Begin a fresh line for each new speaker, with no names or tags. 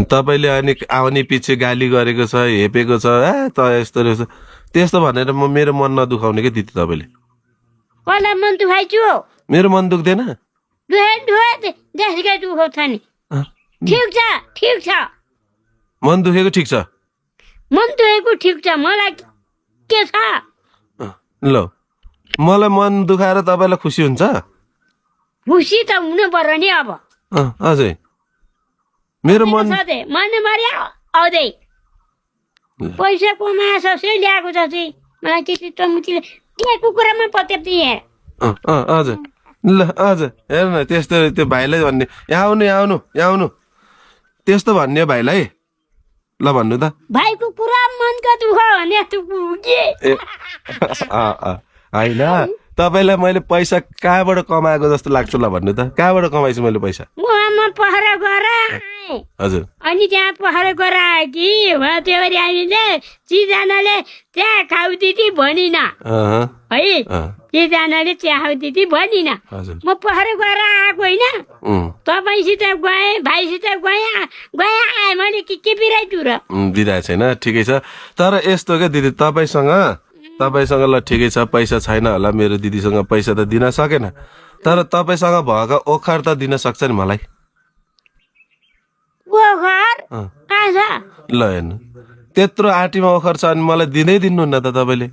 तपाईँले अनि आउने पछि गाली गरेको छ, हेपेको छ, त यस्तो रहेछ त्यस्तो भनेर मेरो मन नदुखाउने क्या दिदी तपाईँले।
कसलाई मन दुखाइछु?
मेरो मन दुख्दैन।
दुखाउँछ नि। ठिक छ
मन दुखेको ठिक छ।
मन दुखेको ठिक छ। मलाई के छ?
ल मलाई मन दुखाएर तपाईँलाई खुसी हुन्छ?
खुसी त हुनु पर्यो नि। अब
अझै मेरो मन
आउँदै पैसा कमाएछ ल्याएको छ चाहिँ मलाई त्यति टमुटीले के कुरामा पत्याप्ति हेर।
हजुर ल हजुर हेर न त्यस्तो त्यो भाइलाई भन्ने यहाँ आउनु त्यस्तो भन्ने भाइलाई ल भन्नु त।
भाइको पुरा मनका दुख भने
होइन तपाईँलाई मैले पैसा कहाँबाट कमाएको जस्तो लाग्छ ल भन्नु त। कहाँबाट कमाइछु मैले पैसा?
पहरा गएर
हजुर
अनि त्यहाँ पहरा गएर आयो कि त्यो हामीले चिजनाले त्यहाँ खाउ दिदी भनिन है। चिजनाले त्यहाँ खाउ दिदी भनिन। म पहरा गएर आएको होइन। तपाईँसित गएँ, भाइसित आएँ मैले के बिराइटु र
बिराएको छैन। ठिकै छ तर यस्तो क्या दिदी तपाईँसँग ल ठिकै छ पैसा छैन होला, मेरो दिदीसँग पैसा त दिन सकेन तर तपाईँसँग भएको ओखर त दिन सक्छ नि मलाई। ल हेर्नु त्यत्रो आँटीमा ओखर छ अनि मलाई दिँदै दिनुहुन्न त तपाईँले।